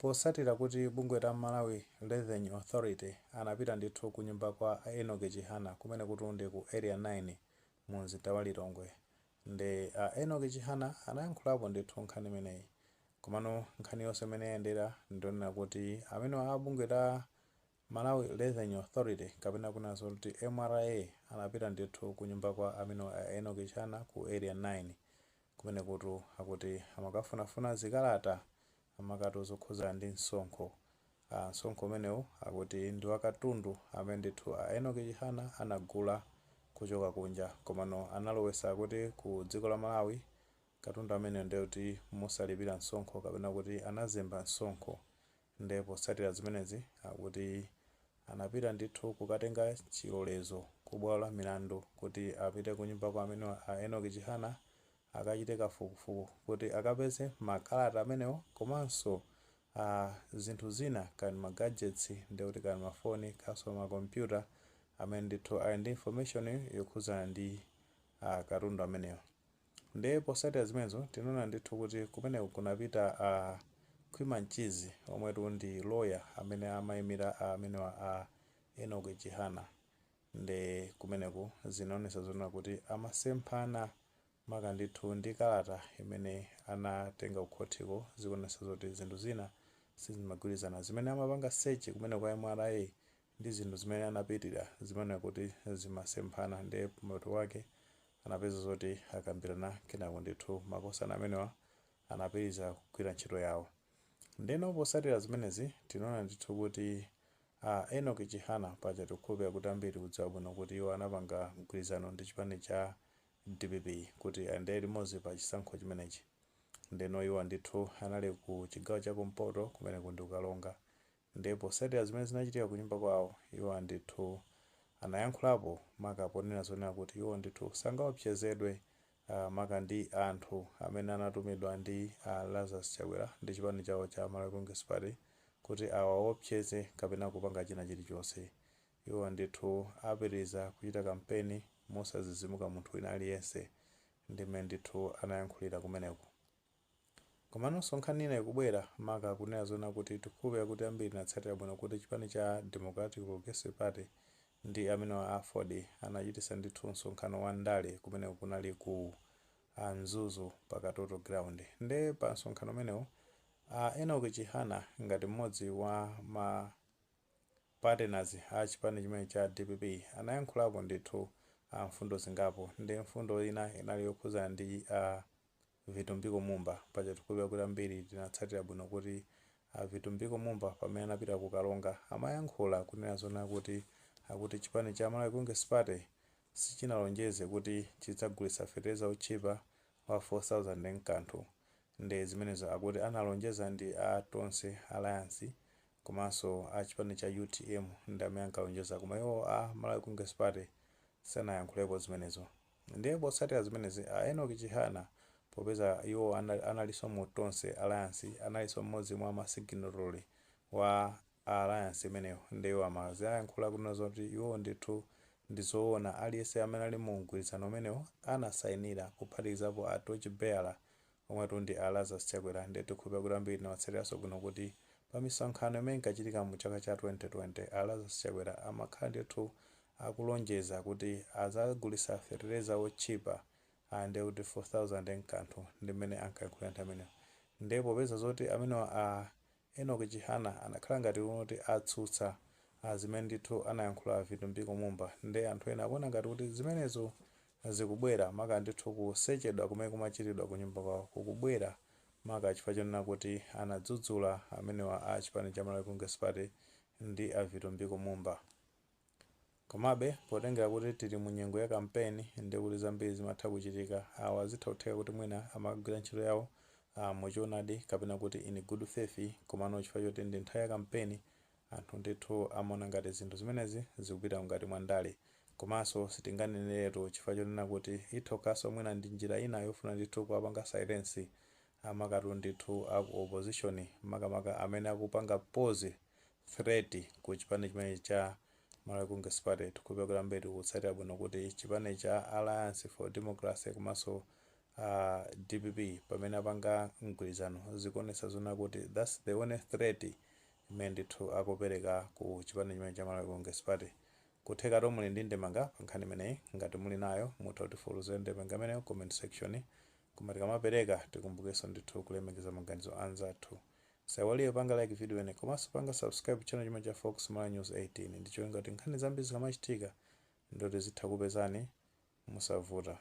Posatira kuti bungwe la Malawi Revenue Authority anapita ndithu kunyumba kwa Enoch Chihana kumene kuti ndi ku Area 9 mu mzinda wa Lilongwe, ndi Enoch Chihana anayankhulapo ndithu nkhani imeneyi. Komano nkhani yonse imene yayendera, ndionena kuti amene a bungwe la Malawi Revenue Authority, kapena kunenso kuti MRA, anapita ndithu kunyumba kwa amene a Enoch Chihana ku Area 9, kumene kutu akuti amakafunafuna zikalata amakati zokhuza ndi msonkho. Msonkho umenewu akuti ndi wakatundu amene ndithu a Enoch Chihana anagula kuchoka kunja, komano analowesa kuti ku dziko la Malawi katundu amene ndikuti mosalipira msonkho, kapena kuti anazemba msonkho. Ndipo potsatira zimenezi, akuti anapita ndithu kukatenga chilolezo ku bwalo la milandu kuti apite kunyumba kwa amene a Enoch Chihana akachite kafukufuku kuti akapeze makalata amenewo, komanso zinthu zina, kani ma gadgets, ndikuti kani mafoni kaso makompyuta amene ndithu ali ndi information yokhuzana ndi katundu amenewo. Ndiye posatira zimenezo, tinaona ndithu kuti kumeneko kunapita Khwima Mchizi, omwetu ndi lawyer amene amayimira amenewa a Enoch Chihana. Ndi kumeneku zinaonesa zonena kuti amasemphana maka ndithu ndi kalata imene anatenga kukhotiko. Zikuonesa zoti zinthu zina sizimagwirizana, zimene amapanga search kumene kwa MRA ndi zinthu zimene anapitira zimene kuti zimasemphana. Ndiye mapeto wake anapeza zoti akambirana, kenako ndithu makosana amenewa anapitiriza kugwira ntchito yawo. Ndeno posatira zimenezi, tinaona ndithu kuti Enoch Chihana, paja tikukhulupirira kuti ambiri kudziwa bwino kuti iwo anapanga mgwirizano ndi chipani cha DPP kuti ayendere limodzi pa chisankho chimenechi. Ndeno iwo ndithu anali ku chigawo chakumpoto, kumeneko ndi kukalonga. Ndipo posatira zimene zinachitika kunyumba kwawo, iwo ndithu anayankhulapo maka ponena zonena kuti iwo ndithu sangaopsezedwe maka ndi anthu amene anatumidwa ndi Lazarus Chakwera ndi chipani chawo cha Malawi Congress Party kuti awaopseze kapena kupanga china chilichonse. Iwo ndithu apitiriza kuchita kampeni mosazizimuka munthu wina aliyense, ndimene ndithu anayankhulira kumeneko. Komanso nkhani ina ikubwera maka kunena zona kuti tikukhulupirira kuti ambiri tinatsatira bwino kuti chipani cha Democratic Progressive Party ndi amene a AFORD anachitisa ndithu msonkhano wa ndale kumene kunali ku Mzuzu pa Katoto Ground. Nde pa msonkhano umenewu, Enoch Chihana ngati mmodzi wa ma partners a chipani chimene cha DPP anayankhulapo ndithu mfundo zingapo. Ndi mfundo ina inali yokhuzana ndi Vitumbiko Mumba. Paja tikukhulupirira kuti ambiri tinatsatira bwino kuti Vitumbiko Mumba pamene anapita ku Karonga amayankhula kunena zona kuti akuti chipani cha Malawi Congress Party sichinalonjeze kuti chidzagulitsa fetereza otchipa wa 4000 nkanthu. Ndi zimenezo akuti analonjeza ndi a Tonse Alliance komanso a chipani cha UTM ndi amene ankalonjeza, koma iwo a Malawi Congress Party sanayankhulepo zimenezo. Ndiye potsatira zimenezi, a Enoch Chihana, popeza iwo analinso mu Tonse Alliance, analinso mmodzi mwa ma signatory wa alliance imeneyo, ndiwo amaziyankhula kunena zoti iwo ndithu ndizoona, aliyense amene ali mu mgwirizano umenewo anasayinira, kuphatikizapo a torch bearer omwetu ndi a Lazarus Chakwera. Ndiye tikukhulupirira kuti ambiri tinawatsatiranso bwino kuti pa misonkhano imene inkachitika mu chaka cha 2020, a Lazarus Chakwera amakhala ndithu akulonjeza kuti azagulitsa fetereza wotchipa, ndiye kuti 4000 nkanthu, ndi mmene ankayankhulira nthawi imeneyo. Ndiye popeza zoti amenewa a Enoch Chihana anakhala ngati kuti atsutsa zimene ndithu anayankhula Vitumbiko Mumba, ndi anthu ena akuona ngati kuti zimenezo zikubwera maka ndithu kusechedwa kumene kumachitidwa kunyumba kwawo kukubwera maka chifukwa chonena kuti anadzudzula amenewa a chipani cha Malawi Congress Party ndi a Vitumbiko Mumba. Komabe potengera kuti tili mu nyengo ya kampeni, ndi kuti zambiri zimatha kuchitika, awa zitha kutheka kuti mwina amagwira ntchito yawo muchoonadi kapena kuti in good faith, komano chifukwa choti ndi nthawi ya kampeni, anthu ndithu amaona ngati zinthu zimenezi zikupita ngati mwandale. Komanso sitinganeneretu chifukwa chonena kuti itha kukhalanso mwina ndi njira ina yofuna ndithu kuwapanga silence amakatu ndithu aku opposition, makamaka amene akupanga pose threat ku chipani chimene cha Malawi Congress Party. Tikukhulupirira kuti ambiri tikutsatira bwino kuti chipani cha Alliance for Democracy komanso DPP pamene apanga mgwirizano, zikuonetsa zona kuti that's the only threat imene ndithu akupereka ku chipani chimene cha Malawi Congress Party. Kutheka muli ndi ndemanga pa nkhani imeneyi. Ngati muli nayo, mutha kutifotokozera ndemanga imeneyo comment section. Koma tikamapereka, tikumbukenso ndithu kulemekeza maganizo anzathu. Saiwaliye panga like video ine komanso panga subscribe channel chimene cha Fox Malawi News 18, ndicholinga kuti nkhani zambiri zikamachitika ndoti zitha kupezani musavuta.